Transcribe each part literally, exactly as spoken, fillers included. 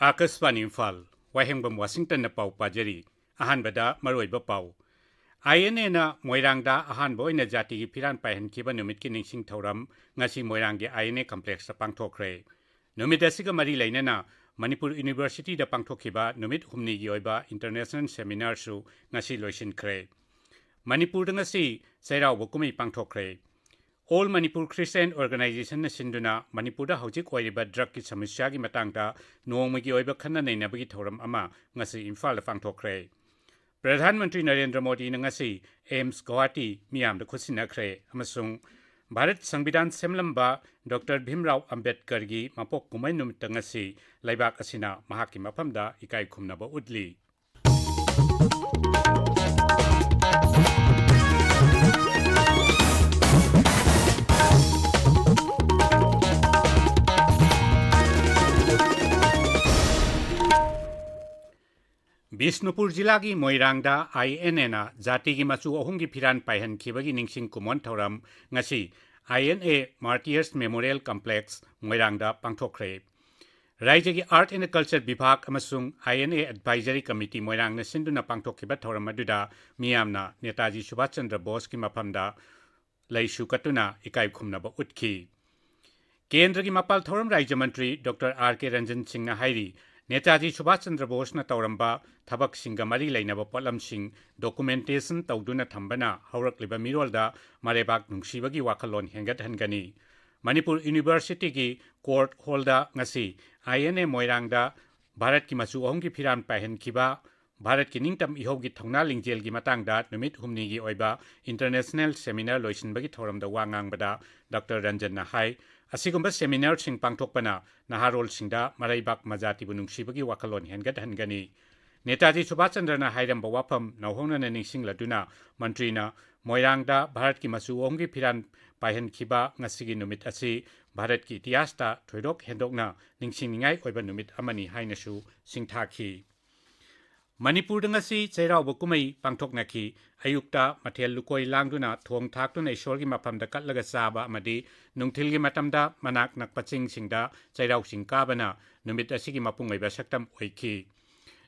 ꯑꯥꯀꯥꯁꯕꯥꯅꯤ ꯏꯝꯐꯥꯜ, ꯋꯥꯍꯦꯡꯕꯝ ꯋꯥꯁꯤꯡꯇꯟꯅ ꯄꯥꯎ ꯄꯥꯖꯔꯤ꯫ ꯑꯍꯥꯟꯕꯗ ꯃꯔꯨꯑꯣꯏꯕ ꯄꯥꯎ꯫ ꯑꯥꯏ ꯑꯦꯟ ꯑꯦꯅ ꯃꯣꯏꯔꯥꯡꯗ ꯑꯍꯥꯟꯕ ꯑꯣꯏꯅ ꯖꯥꯇꯤꯒꯤ ꯐꯤꯔꯥꯟ ꯄꯥꯏꯍꯟꯈꯤꯕ ꯅꯨꯃꯤꯠꯀꯤ ꯅꯤꯡꯁꯤꯡ ꯊꯧꯔꯝ ꯉꯁꯤ ꯃꯣꯏꯔꯥꯡꯒꯤ ꯑꯥꯏ ꯑꯦꯟ ꯑꯦ ꯀꯝꯄ꯭ꯂꯦꯛꯁꯇ ꯄꯥꯡꯊꯣꯛꯈ꯭ꯔꯦ꯫ ꯅꯨꯃꯤꯠ ꯑꯁꯤꯒ ꯃꯔꯤ ꯂꯩꯅꯅ ꯃꯅꯤꯄꯨꯔ ꯌꯨꯅꯤꯚꯔꯁꯤꯇꯤꯗ ꯄꯥꯡꯊꯣꯛꯈꯤꯕ ꯅꯨꯃꯤꯠ ꯍꯨꯝꯅꯤꯒꯤ ꯑꯣꯏꯕ ꯏꯟꯇꯔꯅꯦꯁꯅꯦꯜ ꯁꯦꯃꯤꯅꯥꯔꯁꯨ ꯉꯁꯤ ꯂꯣꯏꯁꯤꯟꯈ꯭ꯔꯦ꯫ ꯃꯅꯤꯄꯨꯔꯗ ꯉꯁꯤ ꯆꯩꯔꯥꯎꯕ ꯀꯨꯝꯍꯩ ꯄꯥꯡꯊꯣꯛꯈ꯭ꯔꯦ꯫ ꯑꯣꯜ ꯃꯅꯤꯄꯨꯔ ꯈ꯭ꯔꯤꯁꯇꯤꯌꯥꯟ ꯑꯣꯔꯒꯅꯥꯏꯖꯦꯁꯟꯅ ꯁꯤꯟꯗꯨꯅ ꯃꯅꯤꯄꯨꯔꯗ ꯍꯧꯖꯤꯛ ꯑꯣꯏꯔꯤꯕ ꯗ꯭ꯔꯒꯀꯤ ꯁꯃꯁ꯭ꯌꯥꯒꯤ ꯃꯇꯥꯡꯗ ꯅꯣꯡꯃꯒꯤ ꯑꯣꯏꯕ ꯈꯟꯅ ꯅꯩꯅꯕꯒꯤ ꯊꯧꯔꯝ ꯑꯃ ꯉꯁꯤ ꯏꯝꯐꯥꯜꯗ ꯄꯥꯡꯊꯣꯛꯈ꯭ꯔꯦ꯫ ꯄ꯭ꯔꯙꯥꯟ ꯃꯟꯇ꯭ꯔꯤ ꯅꯔꯦꯟꯗ꯭ꯔ ꯃꯣꯗꯤꯅ ꯉꯁꯤ ꯑꯦꯝꯁ ꯒꯧꯍꯥꯇꯤ ꯃꯤꯌꯥꯝꯗ ꯈꯨꯠꯁꯤꯟꯅꯈ꯭ꯔꯦ ꯑꯃꯁꯨꯡ ꯚꯥꯔꯠ ꯁꯪꯕꯤꯙꯥꯟ ꯁꯦꯝꯂꯝꯕ ꯗꯣꯛꯇꯔ ꯚꯤꯝꯔꯥꯎ ꯑꯝꯕꯦꯗꯀꯔꯒꯤ ꯃꯄꯣꯛ ꯀꯨꯝꯍꯩ ꯅꯨꯃꯤꯠꯇ ꯉꯁꯤ ꯂꯩꯕꯥꯛ ꯑꯁꯤꯅ ꯃꯍꯥꯛꯀꯤ ꯃꯐꯝꯗ ꯏꯀꯥꯏ ꯈꯨꯝꯅꯕ ꯎꯠꯂꯤ꯫ ꯕꯤꯁꯅꯨꯄꯨꯔ ꯖꯤꯂꯥꯒꯤ ꯃꯣꯏꯔꯥꯡꯗ ꯑꯥꯏ ꯑꯦꯟ ꯑꯦꯅ ꯖꯥꯇꯤꯒꯤ ꯃꯆꯨ ꯑꯍꯨꯝꯒꯤ ꯐꯤꯔꯥꯟ ꯄꯥꯏꯍꯟꯈꯤꯕꯒꯤ ꯅꯤꯡꯁꯤꯡ ꯀꯨꯝꯑꯣꯟ ꯊꯧꯔꯝ ꯉꯁꯤ ꯑꯥꯏ ꯑꯦꯟ ꯑꯦ ꯃꯥꯔꯇꯤꯌꯔꯁ ꯃꯦꯃꯣꯔꯤꯌꯦꯜ ꯀꯝꯄ꯭ꯂꯦꯛꯁ ꯃꯣꯏꯔꯥꯡꯗ ꯄꯥꯡꯊꯣꯛꯈ꯭ꯔꯦ꯫ ꯔꯥꯏꯖ꯭ꯌꯒꯤ ꯑꯥꯔꯠ ꯑꯦꯟ ꯀꯜꯆꯔ ꯕꯤꯚꯥꯒ ꯑꯃꯁꯨꯡ ꯑꯥꯏ ꯑꯦꯟ ꯑꯦ ꯑꯦꯗꯚꯥꯏꯖꯔꯤ ꯀꯃꯤꯇꯤ ꯃꯣꯏꯔꯥꯡꯅ ꯁꯤꯟꯗꯨꯅ ꯄꯥꯡꯊꯣꯛꯈꯤꯕ ꯊꯧꯔꯝ ꯑꯗꯨꯗ ꯃꯤꯌꯥꯝꯅ ꯅꯦꯇꯥꯖꯤ ꯁꯨꯚꯥꯁ ꯆꯟꯗ꯭ꯔ ꯕꯣꯁꯀꯤ ꯃꯐꯝꯗ ꯂꯩꯁꯨ ꯀꯠꯇꯨꯅ ꯏꯀꯥꯏ ꯈꯨꯝꯅꯕ ꯎꯠꯈꯤ꯫ ꯀꯦꯟꯗ꯭ꯔꯒꯤ ꯃꯄꯥꯜ ꯊꯧꯔꯝ ꯔꯥꯏꯖ꯭ꯌ ꯃꯟꯇ꯭ꯔꯤ ꯗꯣꯛꯇꯔ ꯑꯥꯔ ꯀꯦ ꯔꯟꯖꯟ ꯁꯤꯡꯅ ꯍꯥꯏꯔꯤ, ꯅꯦꯇꯥꯖꯤ ꯁꯨꯚꯥꯁ ꯆꯟꯗ꯭ꯔ ꯕꯣꯁꯅ ꯇꯧꯔꯝꯕ ꯊꯕꯛꯁꯤꯡꯒ ꯃꯔꯤ ꯂꯩꯅꯕ ꯄꯣꯠꯂꯝꯁꯤꯡ ꯗꯣꯀꯨꯃꯦꯟꯇꯦꯁꯟ ꯇꯧꯗꯨꯅ ꯊꯝꯕꯅ ꯍꯧꯔꯛꯂꯤꯕ ꯃꯤꯔꯣꯜꯗ ꯃꯔꯩꯕꯥꯛ ꯅꯨꯡꯁꯤꯕꯒꯤ ꯋꯥꯈꯜꯂꯣꯟ ꯍꯦꯟꯒꯠꯍꯟꯒꯅꯤ꯫ ꯃꯅꯤꯄꯨꯔ ꯌꯨꯅꯤꯚꯔꯁꯤꯇꯤꯒꯤ ꯀꯣꯔꯠ ꯍꯣꯜꯗ ꯉꯁꯤ ꯑꯥꯏ ꯑꯦꯟ ꯑꯦ ꯃꯣꯏꯔꯥꯡꯗ ꯚꯥꯔꯠꯀꯤ ꯃꯆꯨ ꯑꯍꯨꯝꯒꯤ ꯐꯤꯔꯥꯟ ꯄꯥꯏꯍꯟꯈꯤꯕ, ꯚꯥꯔꯠꯀꯤ ꯅꯤꯡꯇꯝ ꯏꯍꯧꯒꯤ ꯊꯧꯅꯥ ꯂꯤꯡꯖꯦꯜꯒꯤ ꯃꯇꯥꯡꯗ ꯅꯨꯃꯤꯠ ꯍꯨꯝꯅꯤꯒꯤ ꯑꯣꯏꯕ ꯏꯟꯇꯔꯅꯦꯁꯅꯦꯜ ꯁꯦꯃꯤꯅꯥꯔ ꯂꯣꯏꯁꯤꯟꯕꯒꯤ ꯊꯧꯔꯝꯗ ꯋꯥ ꯉꯥꯡꯕꯗ ꯗꯣꯛꯇꯔ ꯔꯟꯖꯟꯅ ꯍꯥꯏ, ꯑꯁꯤꯒꯨꯝꯕ ꯁꯦꯃꯤꯅꯥꯔꯁꯤꯡ ꯄꯥꯡꯊꯣꯛꯄꯅ ꯅꯍꯥꯔꯣꯜꯁꯤꯡꯗ ꯃꯔꯩꯕꯥꯛ ꯃꯖꯥꯇꯤꯕꯨ ꯅꯨꯡꯁꯤꯕꯒꯤ ꯋꯥꯈꯜꯂꯣꯟ ꯍꯦꯟꯒꯠꯍꯟꯒꯅꯤ꯫ ꯅꯦꯇꯥꯖꯤ ꯁꯨꯚꯥꯁ ꯆꯟꯗ꯭ꯔꯅ ꯍꯥꯏꯔꯝꯕ ꯋꯥꯐꯝ ꯅꯧꯍꯧꯅꯅ ꯅꯤꯡꯁꯤꯡꯂꯗꯨꯅ ꯃꯟꯇ꯭ꯔꯤꯅ ꯃꯣꯏꯔꯥꯡꯗ ꯚꯥꯔꯠꯀꯤ ꯃꯆꯨ ꯑꯍꯨꯝꯒꯤ ꯐꯤꯔꯥꯟ ꯄꯥꯏꯍꯟꯈꯤꯕ ꯉꯁꯤꯒꯤ ꯅꯨꯃꯤꯠ ꯑꯁꯤ ꯚꯥꯔꯠꯀꯤ ꯏꯇꯤꯍꯥꯁꯇ ꯊꯣꯏꯗꯣꯛ ꯍꯦꯟꯗꯣꯛꯅ ꯅꯤꯡꯁꯤꯡꯅꯤꯡꯉꯥꯏ ꯑꯣꯏꯕ ꯅꯨꯃꯤꯠ ꯑꯃꯅꯤ ꯍꯥꯏꯅꯁꯨ ꯁꯤꯡꯊꯥꯈꯤ꯫ ꯃꯅꯤꯄꯨꯔꯗ ꯉꯁꯤ ꯆꯩꯔꯥꯎꯕ ꯀꯨꯝꯍꯩ ꯄꯥꯡꯊꯣꯛꯅꯈꯤ꯫ ꯑꯌꯨꯛꯇ ꯃꯊꯦꯜ ꯂꯨꯀꯣꯏ ꯂꯥꯡꯗꯨꯅ, ꯊꯣꯡ ꯊꯥꯛꯇꯨꯅ ꯏꯁꯣꯔꯒꯤ ꯃꯐꯝꯗ ꯀꯠꯂꯒ ꯆꯥꯕ ꯑꯃꯗꯤ ꯅꯨꯡꯊꯤꯜꯒꯤ ꯃꯇꯝꯗ ꯃꯅꯥꯛ ꯅꯛꯄ ꯆꯤꯡꯁꯤꯡꯗ ꯆꯩꯔꯥꯎ ꯆꯤꯡ ꯀꯥꯕꯅ ꯅꯨꯃꯤꯠ ꯑꯁꯤꯒꯤ ꯃꯄꯨꯡ ꯑꯣꯏꯕ ꯁꯛꯇꯝ ꯑꯣꯏꯈꯤ꯫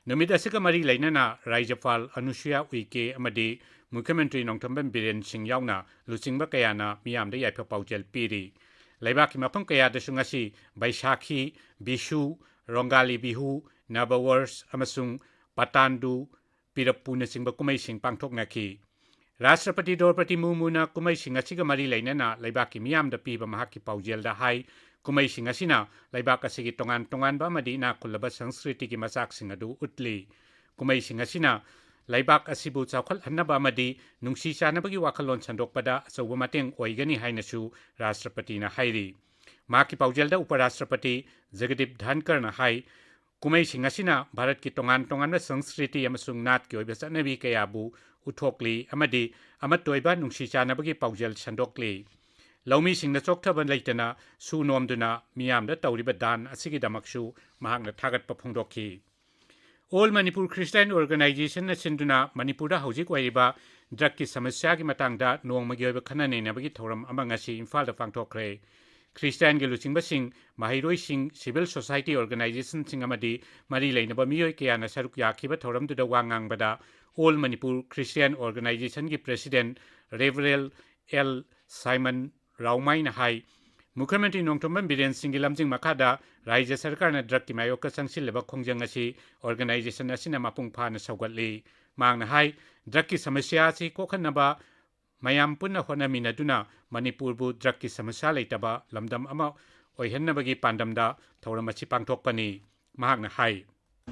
ꯅꯨꯃꯤꯠ ꯑꯁꯤꯒ ꯃꯔꯤ ꯂꯩꯅꯅ ꯔꯥꯖ꯭ꯌꯄꯥꯜ ꯑꯅꯨꯁꯨꯌꯥ ꯎꯏꯀꯦ ꯑꯃꯗꯤ ꯃꯨꯈ꯭ꯌꯃꯟꯇ꯭ꯔꯤ ꯅꯣꯡꯊꯣꯝꯕꯝ ꯕꯤꯔꯦꯟ ꯁꯤꯡ ꯌꯥꯎꯅ ꯂꯨꯆꯤꯡꯕ ꯀꯌꯥꯅ ꯃꯤꯌꯥꯝꯗ ꯌꯥꯏꯐ ꯄꯥꯎꯖꯦꯜ ꯄꯤꯔꯤ꯫ ꯂꯩꯕꯥꯛꯀꯤ ꯃꯐꯝ ꯀꯌꯥꯗꯁꯨ ꯉꯁꯤ ꯕꯩꯁꯥꯈꯤ, ꯕꯤꯁꯨ, ꯔꯣꯡꯒꯥꯂꯤ ꯕꯤꯍꯨ, ꯅꯕꯋꯔꯁ ꯑꯃꯁꯨꯡ ꯄꯇꯥꯟꯗꯨ ꯄꯤꯔꯞꯄꯨꯅꯆꯤꯡꯕ ꯀꯨꯝꯍꯩꯁꯤꯡ ꯄꯥꯡꯊꯣꯛꯅꯈꯤ꯫ ꯔꯥꯁꯇ꯭ꯔꯄꯇꯤ ꯗ꯭ꯔꯧꯄꯗꯤ ꯃꯨꯔꯃꯨꯅ ꯀꯨꯝꯍꯩꯁꯤꯡ ꯑꯁꯤꯒ ꯃꯔꯤ ꯂꯩꯅꯅ ꯂꯩꯕꯥꯛꯀꯤ ꯃꯤꯌꯥꯝꯗ ꯄꯤꯕ ꯃꯍꯥꯛꯀꯤ ꯄꯥꯎꯖꯦꯜꯗ ꯍꯥꯏ, ꯀꯨꯝꯍꯩꯁꯤꯡ ꯑꯁꯤꯅ ꯂꯩꯕꯥꯛ ꯑꯁꯤꯒꯤ ꯇꯣꯉꯥꯟ ꯇꯣꯉꯥꯟꯕ ꯑꯃꯗꯤ ꯏꯅꯥꯛ ꯈꯨꯜꯂꯕ ꯁꯪꯁꯀ꯭ꯔꯤꯇꯤꯒꯤ ꯃꯆꯥꯛꯁꯤꯡ ꯑꯗꯨ ꯎꯠꯂꯤ꯫ ꯀꯨꯝꯍꯩꯁꯤꯡ ꯑꯁꯤꯅ ꯂꯩꯕꯥꯛ ꯑꯁꯤꯕꯨ ꯆꯥꯎꯈꯠꯍꯟꯅꯕ ꯑꯃꯗꯤ ꯅꯨꯡꯁꯤ ꯆꯥꯟꯅꯕꯒꯤ ꯋꯥꯈꯜꯂꯣꯟ ꯁꯟꯗꯣꯛꯄꯗ ꯑꯆꯧꯕ ꯃꯇꯦꯡ ꯑꯣꯏꯒꯅꯤ ꯍꯥꯏꯅꯁꯨ ꯔꯥꯁꯇ꯭ꯔꯄꯇꯤꯅ ꯍꯥꯏꯔꯤ꯫ ꯃꯍꯥꯛꯀꯤ ꯄꯥꯎꯖꯦꯜꯗ ꯎꯄꯔꯥꯁꯇ꯭ꯔꯄꯇꯤ ꯖꯒꯗꯤꯞ ꯙꯟꯀꯔꯅ ꯍꯥꯏ, ꯀꯨꯝꯍꯩꯁꯤꯡ ꯑꯁꯤꯅ ꯚꯥꯔꯠꯀꯤ ꯇꯣꯉꯥꯟ ꯇꯣꯉꯥꯟꯕ ꯁꯪꯁꯀ꯭ꯔꯤꯇꯤ ꯑꯃꯁꯨꯡ ꯅꯥꯠꯀꯤ ꯑꯣꯏꯕ ꯆꯠꯅꯕꯤ ꯀꯌꯥꯕꯨ ꯎꯠꯊꯣꯛꯂꯤ ꯑꯃꯗꯤ ꯑꯃꯠꯇ ꯑꯣꯏꯕ ꯅꯨꯡꯁꯤ ꯆꯥꯟꯅꯕꯒꯤ ꯄꯥꯎꯖꯦꯜ ꯁꯟꯗꯣꯛꯂꯤ꯫ ꯂꯧꯃꯤꯁꯤꯡꯅ ꯆꯣꯛꯊꯕ ꯂꯩꯇꯅ ꯁꯨ ꯅꯣꯝꯗꯨꯅ ꯃꯤꯌꯥꯝꯗ ꯇꯧꯔꯤꯕ ꯗꯥꯟ ꯑꯁꯤꯒꯤꯗꯃꯛꯁꯨ ꯃꯍꯥꯛꯅ ꯊꯥꯒꯠꯄ ꯐꯣꯡꯗꯣꯛꯈꯤ꯫ ꯑꯣꯜ ꯃꯅꯤꯄꯨꯔ ꯈ꯭ꯔꯤꯁꯇꯤꯌꯥꯟ ꯑꯣꯔꯒꯅꯥꯏꯖꯦꯁꯟꯅ ꯁꯤꯟꯗꯨꯅ ꯃꯅꯤꯄꯨꯔꯗ ꯍꯧꯖꯤꯛ ꯑꯣꯏꯔꯤꯕ ꯗ꯭ꯔꯒꯀꯤ ꯁꯃꯁ꯭ꯌꯥꯒꯤ ꯃꯇꯥꯡꯗ ꯅꯣꯡꯃꯒꯤ ꯑꯣꯏꯕ ꯈꯟꯅ ꯅꯩꯅꯕꯒꯤ ꯊꯧꯔꯝ ꯑꯃ ꯉꯁꯤ ꯏꯝꯐꯥꯜꯗ ꯄꯥꯡꯊꯣꯛꯈ꯭ꯔꯦ꯫ ꯈ꯭ꯔꯤꯁꯇꯤꯌꯥꯟꯒꯤ ꯂꯨꯆꯤꯡꯕꯁꯤꯡ, ꯃꯍꯩꯔꯣꯏꯁꯤꯡ, ꯁꯤꯚꯤꯜ ꯁꯣꯁꯥꯏꯇꯤ ꯑꯣꯔꯒꯅꯥꯏꯖꯦꯁꯟꯁꯤꯡ ꯑꯃꯗꯤ ꯃꯔꯤ ꯂꯩꯅꯕ ꯃꯤꯑꯣꯏ ꯀꯌꯥꯅ ꯁꯔꯨꯛ ꯌꯥꯈꯤꯕ ꯊꯧꯔꯝꯗꯨꯗ ꯋꯥ ꯉꯥꯡꯕꯗ ꯑꯣꯜ ꯃꯅꯤꯄꯨꯔ ꯈ꯭ꯔꯤꯁꯇꯤꯌꯥꯟ ꯑꯣꯔꯒꯅꯥꯏꯖꯦꯁꯟꯒꯤ ꯄ꯭ꯔꯦꯁꯤꯗꯦꯟꯠ ꯔꯦꯚꯔꯦꯜ ꯑꯦꯜ ꯁꯥꯏꯃꯟ ꯔꯥꯎꯃꯥꯏꯅ ꯍꯥꯏ, ꯃꯨꯈ꯭ꯌꯃꯟꯇ꯭ꯔꯤ ꯅꯣꯡꯊꯣꯝꯕꯝ ꯕꯤꯔꯦꯟ ꯁꯤꯡꯒꯤ ꯂꯝꯖꯤꯡ ꯃꯈꯥꯗ ꯔꯥꯖ꯭ꯌ ꯁꯔꯀꯥꯔꯅ ꯗ꯭ꯔꯒꯀꯤ ꯃꯥꯌꯣꯛꯇ ꯆꯪꯁꯤꯜꯂꯤꯕ ꯈꯣꯡꯖꯪ ꯑꯁꯤ ꯑꯣꯔꯒꯅꯥꯏꯖꯦꯁꯟ ꯑꯁꯤꯅ ꯃꯄꯨꯡ ꯐꯥꯅ ꯁꯧꯒꯠꯂꯤ꯫ ꯃꯍꯥꯛꯅ ꯍꯥꯏ, ꯗ꯭ꯔꯒꯀꯤ ꯁꯃꯁ꯭ꯌꯥ ꯑꯁꯤ ꯀꯣꯛꯍꯟꯅꯕ ꯃꯌꯥꯝ ꯄꯨꯟꯅ ꯍꯣꯠꯅꯃꯤꯟꯅꯗꯨꯅ ꯃꯅꯤꯄꯨꯔꯕꯨ ꯗ꯭ꯔꯒꯀꯤ ꯁꯃꯁ꯭ꯌꯥ ꯂꯩꯇꯕ ꯂꯝꯗꯝ ꯑꯃ ꯑꯣꯏꯍꯟꯅꯕꯒꯤ ꯄꯥꯟꯗꯝꯗ ꯊꯧꯔꯝ ꯑꯁꯤ ꯄꯥꯡꯊꯣꯛꯄꯅꯤ꯫ ꯃꯍꯥꯛꯅ ꯍꯥꯏ,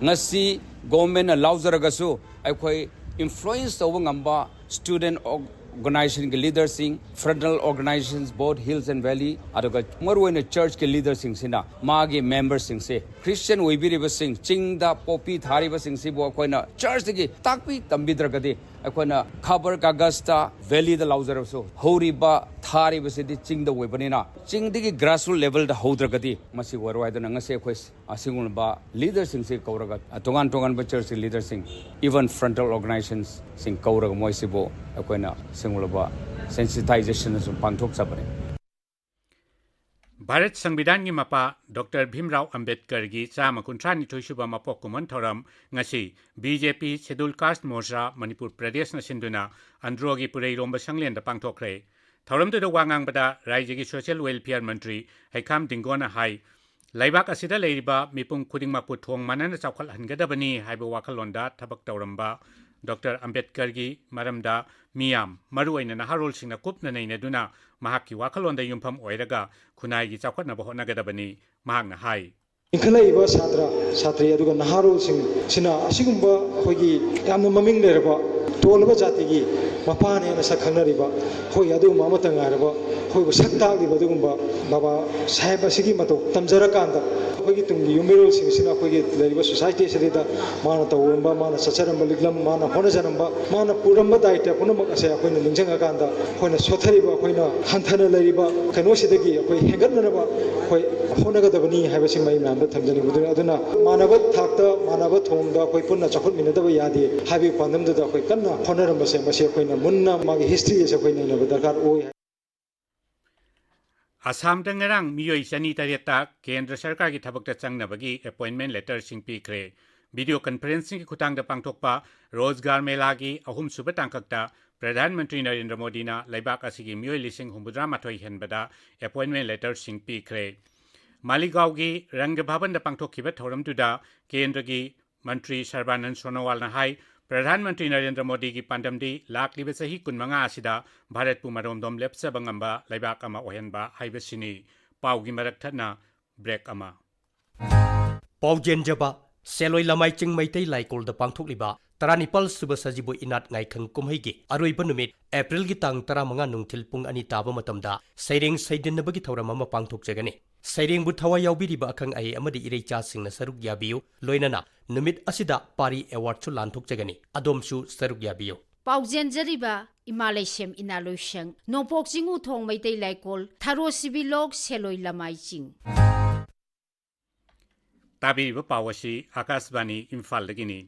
ꯉꯁꯤ ꯒꯣꯚꯔꯟꯃꯦꯟꯠꯅ ꯂꯥꯎꯖꯔꯒꯁꯨ ꯑꯩꯈꯣꯏ ꯏꯟꯐ꯭ꯂꯨꯌꯦꯟꯁ ꯇꯧꯕ ꯉꯝꯕ ꯁ꯭ꯇꯨꯗꯦꯟꯠ ꯑꯣꯔꯒꯅꯥꯏꯖꯦꯁꯟꯒꯤ ꯂꯤꯗꯔꯁꯤꯡ, federal organisations, both hills and valley, ꯑꯗꯨꯒ ꯃꯔꯨꯑꯣꯏꯅ ꯆꯔꯆꯀꯤ ꯂꯤꯗꯔꯁꯤꯡꯁꯤꯅ ꯃꯥꯒꯤ ꯃꯦꯝꯕꯔꯁꯤꯡꯁꯦ, ꯈ꯭ꯔꯤꯁꯇꯤꯌꯥꯟ ꯑꯣꯏꯕꯤꯔꯤꯕꯁꯤꯡ, ꯆꯤꯡꯗ ꯄꯣꯄꯤ ꯊꯥꯔꯤꯕꯁꯤꯡꯁꯤꯕꯨ ꯑꯩꯈꯣꯏꯅ ꯆꯔꯆꯇꯒꯤ ꯇꯥꯛꯄꯤ ꯇꯝꯕꯤꯗ꯭ꯔꯒꯗꯤ ꯑꯩꯈꯣꯏꯅ ꯈꯕꯔ ꯀꯥꯒꯖꯇ ꯚꯦꯂꯤꯗ ꯂꯥꯎꯖꯔꯕꯁꯨ ꯍꯧꯔꯤꯕ ꯊꯥꯔꯤꯕꯁꯤꯗꯤ ꯆꯤꯡꯗ ꯑꯣꯏꯕꯅꯤꯅ, ꯆꯤꯡꯗꯒꯤ grassroots levelꯗ ꯍꯧꯗ꯭ꯔꯒꯗꯤ ꯃꯁꯤ ꯑꯣꯏꯔꯣꯏ ꯍꯥꯏꯗꯨꯅ ꯉꯁꯤ ꯑꯩꯈꯣꯏ ꯑꯁꯤꯒꯨꯝꯂꯕ leaderꯁꯤꯡꯁꯤ ꯀꯧꯔꯒ, ꯇꯣꯉꯥꯟ ꯇꯣꯉꯥꯟꯕ churchꯀꯤ leaderꯁꯤꯡ, even frontal organizationsꯁꯤꯡ ꯀꯧꯔꯒ ꯃꯣꯏꯁꯤꯕꯨ ꯑꯩꯈꯣꯏꯅ ꯁꯤꯒꯨꯝꯂꯕ sensitizationꯁꯨ ꯄꯥꯡꯊꯣꯛꯆꯕꯅꯤ꯫ ꯚꯥꯔꯠ ꯁꯪꯕꯤꯙꯥꯟꯒꯤ ꯃꯄꯥ ꯗꯣꯛꯇꯔ ꯚꯤꯝꯔꯥꯎ ꯑꯝꯕꯦꯗꯀꯔꯒꯤ ꯆꯥꯝꯃ ꯀꯨꯟꯊ꯭ꯔꯥ ꯅꯤꯊꯣꯏ ꯁꯨꯕ ꯃꯄꯣꯛ ꯀꯨꯝꯑꯣꯟ ꯊꯧꯔꯝ ꯉꯁꯤ BJP Scheduled Caste Morcha Manipur ꯄ꯭ꯔꯗꯦꯁꯅ ꯁꯤꯟꯗꯨꯅ ꯑꯟꯗ꯭ꯔꯣꯒꯤ ꯄꯨꯔꯩꯔꯣꯝꯕ ꯁꯪꯂꯦꯟꯗ ꯄꯥꯡꯊꯣꯛꯈ꯭ꯔꯦ꯫ ꯊꯧꯔꯝꯗꯨꯗ ꯋꯥ ꯉꯥꯡꯕꯗ ꯔꯥꯖ꯭ꯌꯒꯤ social welfare ꯃꯟꯇ꯭ꯔꯤ ꯍꯩꯈꯥꯝ ꯗꯤꯡꯒꯣꯅ ꯍꯥꯏ, ꯂꯩꯕꯥꯛ ꯑꯁꯤꯗ ꯂꯩꯔꯤꯕ ꯃꯤꯄꯨꯝ ꯈꯨꯗꯤꯡꯃꯛꯄꯨ ꯊꯣꯡ ꯃꯥꯟꯅꯅ ꯆꯥꯎꯈꯠꯍꯟꯒꯗꯕꯅꯤ ꯍꯥꯏꯕ ꯋꯥꯈꯜꯂꯣꯟꯗ ꯊꯕꯛ ꯇꯧꯔꯝꯕ ꯗꯣꯛꯇꯔ ꯑꯝꯕꯦꯗꯀꯔꯒꯤ ꯃꯔꯝꯗ ꯃꯤꯌꯥꯝ, ꯃꯔꯨꯑꯣꯏꯅ ꯅꯍꯥꯔꯣꯜꯁꯤꯡꯅ ꯀꯨꯞꯅ ꯅꯩꯅꯗꯨꯅ ꯃꯍꯥꯛꯀꯤ ꯋꯥꯈꯜꯂꯣꯟꯗ ꯌꯨꯝꯐꯝ ꯑꯣꯏꯔꯒ ꯈꯨꯟꯅꯥꯏꯒꯤ ꯆꯥꯎꯈꯠꯅꯕ ꯍꯣꯠꯅꯒꯗꯕꯅꯤ꯫ ꯃꯍꯥꯛꯅ ꯍꯥꯏ꯫ ꯏꯟꯈꯠꯂꯛꯏꯕ ꯁꯥꯇ꯭ꯔ, ꯁꯥꯇ꯭ꯔꯤ ꯑꯗꯨꯒ ꯅꯍꯥꯔꯣꯜꯁꯤꯡꯁꯤꯅ ꯑꯁꯤꯒꯨꯝꯕ ꯑꯩꯈꯣꯏꯒꯤ ꯌꯥꯝꯅ ꯃꯃꯤꯡ ꯂꯩꯔꯕ ꯇꯣꯜꯂꯕ ꯖꯥꯇꯤꯒꯤ ꯃꯄꯥꯅꯦꯅ ꯁꯛ ꯈꯪꯅꯔꯤꯕ, ꯑꯩꯈꯣꯏ ꯑꯗꯨꯒꯨꯝꯕ ꯑꯃꯠꯇ ꯉꯥꯏꯔꯕ, ꯑꯩꯈꯣꯏꯕꯨ ꯁꯛ ꯇꯥꯛꯂꯤꯕ ꯑꯗꯨꯒꯨꯝꯕ ꯕꯕꯥ ꯁꯥꯍꯦꯕ ꯑꯁꯤꯒꯤ ꯃꯇꯧ ꯇꯝꯖꯔꯀꯥꯟꯗ, ꯑꯩꯈꯣꯏꯒꯤ ꯇꯨꯡꯒꯤ ꯌꯨꯝꯕꯤꯔꯣꯜꯁꯤꯡꯁꯤꯅ ꯑꯩꯈꯣꯏꯒꯤ ꯂꯩꯔꯤꯕ society ꯑꯁꯤꯗ ꯃꯥꯅ ꯇꯧꯔꯝꯕ, ꯃꯥꯅ ꯆꯠꯆꯔꯝꯕ ꯂꯤꯛꯂꯝ, ꯃꯥꯅ ꯍꯣꯠꯅꯖꯔꯝꯕ, ꯃꯥꯅ ꯄꯨꯔꯝꯕ ꯗꯥꯏꯇ꯭ꯋ ꯄꯨꯝꯅꯃꯛ ꯑꯁꯦ ꯑꯩꯈꯣꯏꯅ ꯅꯤꯡꯁꯤꯡꯉꯀꯥꯟꯗ, ꯑꯩꯈꯣꯏꯅ ꯁꯣꯠꯊꯔꯤꯕ, ꯑꯩꯈꯣꯏꯅ ꯍꯟꯊꯅ ꯂꯩꯔꯤꯕ ꯀꯩꯅꯣꯁꯤꯗꯒꯤ ꯑꯩꯈꯣꯏ ꯍꯦꯟꯒꯠꯅꯅꯕ ꯑꯩꯈꯣꯏ ꯍꯣꯠꯅꯒꯗꯕꯅꯤ ꯍꯥꯏꯕꯁꯤꯃ ꯑꯩ ꯃꯌꯥꯝꯗ ꯊꯝꯖꯅꯤꯡꯕꯗꯨꯅꯤ꯫ ꯑꯗꯨꯅ ꯃꯥꯟꯅꯕ ꯊꯥꯛꯇ, ꯃꯥꯟꯅꯕ ꯊꯣꯡꯗ ꯑꯩꯈꯣꯏ ꯄꯨꯟꯅ ꯆꯥꯎꯈꯠꯃꯤꯟꯅꯗꯕ ꯌꯥꯗꯦ ꯍꯥꯏꯕꯒꯤ ꯄꯥꯟꯗꯝꯗꯨꯗ ꯑꯩꯈꯣꯏ ꯀꯟꯅ ꯍꯣꯠꯅꯔꯝꯕꯁꯦ, ꯃꯁꯤ ꯑꯩꯈꯣꯏꯅ ꯃꯨꯟꯅ ꯃꯥꯒꯤ history ꯑꯁꯦ ꯑꯩꯈꯣꯏ ꯅꯩꯅꯕ ꯗꯔꯀꯥꯔ ꯑꯣꯏ꯫ ꯑꯁꯥꯝꯗ ꯉꯔꯥꯡ ꯃꯤꯑꯣꯏ ꯆꯅꯤ ꯇꯔꯦꯠꯇ ꯀꯦꯟꯗ꯭ꯔ ꯁꯔꯀꯥꯔꯒꯤ ꯊꯕꯛꯇ ꯆꯪꯅꯕꯒꯤ appointment letterꯁꯤꯡ ꯄꯤꯈ꯭ꯔꯦ꯫ Video conferencingꯒꯤ ꯈꯨꯠꯊꯥꯡꯗ ꯄꯥꯡꯊꯣꯛꯄ ꯔꯣꯖꯒꯥꯔ ꯃꯦꯂꯥꯒꯤ ꯑꯍꯨꯝꯁꯨꯕ ꯇꯥꯡꯀꯛꯇ ꯄ꯭ꯔꯙꯥꯟ ꯃꯟꯇ꯭ꯔꯤ ꯅꯔꯦꯟꯗ꯭ꯔ ꯃꯣꯗꯤꯅ ꯂꯩꯕꯥꯛ ꯑꯁꯤꯒꯤ ꯃꯤꯑꯣꯏ ꯂꯤꯁꯤꯡ ꯍꯨꯝꯐꯨꯇꯔꯥ ꯃꯥꯊꯣꯏ ꯍꯦꯟꯕꯗ appointment letterꯁꯤꯡ ꯄꯤꯈ꯭ꯔꯦ꯫ ꯃꯥꯂꯤꯒꯥꯎꯒꯤ ꯔꯪꯒ ꯚꯕꯟꯗ ꯄꯥꯡꯊꯣꯛꯈꯤꯕ ꯊꯧꯔꯝꯗꯨꯗ ꯀꯦꯟꯗ꯭ꯔꯒꯤ ꯃꯟꯇ꯭ꯔꯤ ꯁꯔꯕꯥꯅꯟ ꯁꯣꯅꯣꯋꯥꯜꯅ ꯍꯥꯏ, ꯄ꯭ꯔꯙꯥꯟ ꯃꯟꯇ꯭ꯔꯤ ꯅꯔꯦꯟꯗ꯭ꯔ ꯃꯣꯗꯤꯒꯤ ꯄꯥꯟꯗꯝꯗꯤ ꯂꯥꯛꯂꯤꯕ ꯆꯍꯤ ꯀꯨꯟꯃꯉꯥ ꯑꯁꯤꯗ ꯚꯥꯔꯠꯄꯨ ꯃꯔꯣꯝꯗꯣꯝ ꯂꯦꯞꯆꯕ ꯉꯝꯕ ꯂꯩꯕꯥꯛ ꯑꯃ ꯑꯣꯏꯍꯟꯕ ꯍꯥꯏꯕꯁꯤꯅꯤ꯫ ꯄꯥꯎꯒꯤ ꯃꯔꯛ ꯊꯠꯅ break ꯑꯃ꯫ ꯄꯥꯎꯖꯦꯟꯖꯕ꯫ ꯁꯦꯂꯣꯏ ꯂꯃꯥꯏ ꯆꯤꯡ ꯃꯩꯇꯩ ꯂꯥꯏꯀꯣꯜꯗ ꯄꯥꯡꯊꯣꯛꯂꯤꯕ ꯇꯔꯥꯅꯤꯄꯥꯜ ꯁꯨꯕ ꯁꯖꯤꯕꯨ ꯏꯅꯥꯠ ꯉꯥꯏꯈꯪ ꯀꯨꯝꯍꯩꯒꯤ ꯑꯔꯣꯏꯕ ꯅꯨꯃꯤꯠ ꯑꯦꯄ꯭ꯔꯤꯜꯒꯤ ꯇꯥꯡ ꯇꯔꯥꯃꯉꯥ ꯅꯨꯡꯊꯤꯜ ꯄꯨꯡ ꯑꯅꯤ ꯇꯥꯕ ꯃꯇꯝꯗ ꯁꯩꯔꯦꯡ ꯁꯩꯗꯤꯟꯅꯕꯒꯤ ꯊꯧꯔꯝ ꯑꯃ ꯄꯥꯡꯊꯣꯛꯆꯒꯅꯤ꯫ ꯁꯩꯔꯦꯡꯕꯨ ꯊꯋꯥꯏ ꯌꯥꯎꯕꯤꯔꯤꯕ ꯑꯈꯪ ꯑꯍꯩ ꯑꯃꯗꯤ ꯏꯔꯩꯆꯥꯁꯤꯡꯅ ꯁꯔꯨꯛ ꯌꯥꯕꯤꯌꯨ꯫ ꯂꯣꯏꯅꯅ ꯅꯨꯃꯤꯠ ꯑꯁꯤꯗ ꯄꯥꯔꯤ awardꯁꯨ ꯂꯥꯟꯊꯣꯛꯆꯒꯅꯤ꯫ ꯑꯗꯣꯝꯁꯨ ꯁꯔꯨꯛ ꯌꯥꯕꯤꯌꯨ꯫ ꯄꯥꯎꯖꯦꯟꯖꯔꯤꯕ ꯏꯃꯥ ꯂꯩꯁꯦꯝ ꯏꯅꯥ ꯂꯣꯏꯁꯪ, ꯅꯣꯡꯄꯣꯛ ꯆꯤꯡꯉꯨ ꯊꯣꯡ ꯃꯩꯇꯩ ꯂꯥꯏꯀꯣꯜ, ꯊꯔꯣ ꯁꯤꯕꯤ ꯂꯣꯛ, ꯁꯦꯂꯣꯏ ꯂꯃꯥꯏ ꯆꯤꯡ꯫ ꯇꯥꯕꯤꯔꯤꯕ ꯄꯥꯎ ꯑꯁꯤ ꯑꯥꯀꯥꯁꯕꯥꯅꯤ ꯏꯝꯐꯥꯜꯗꯒꯤꯅꯤ꯫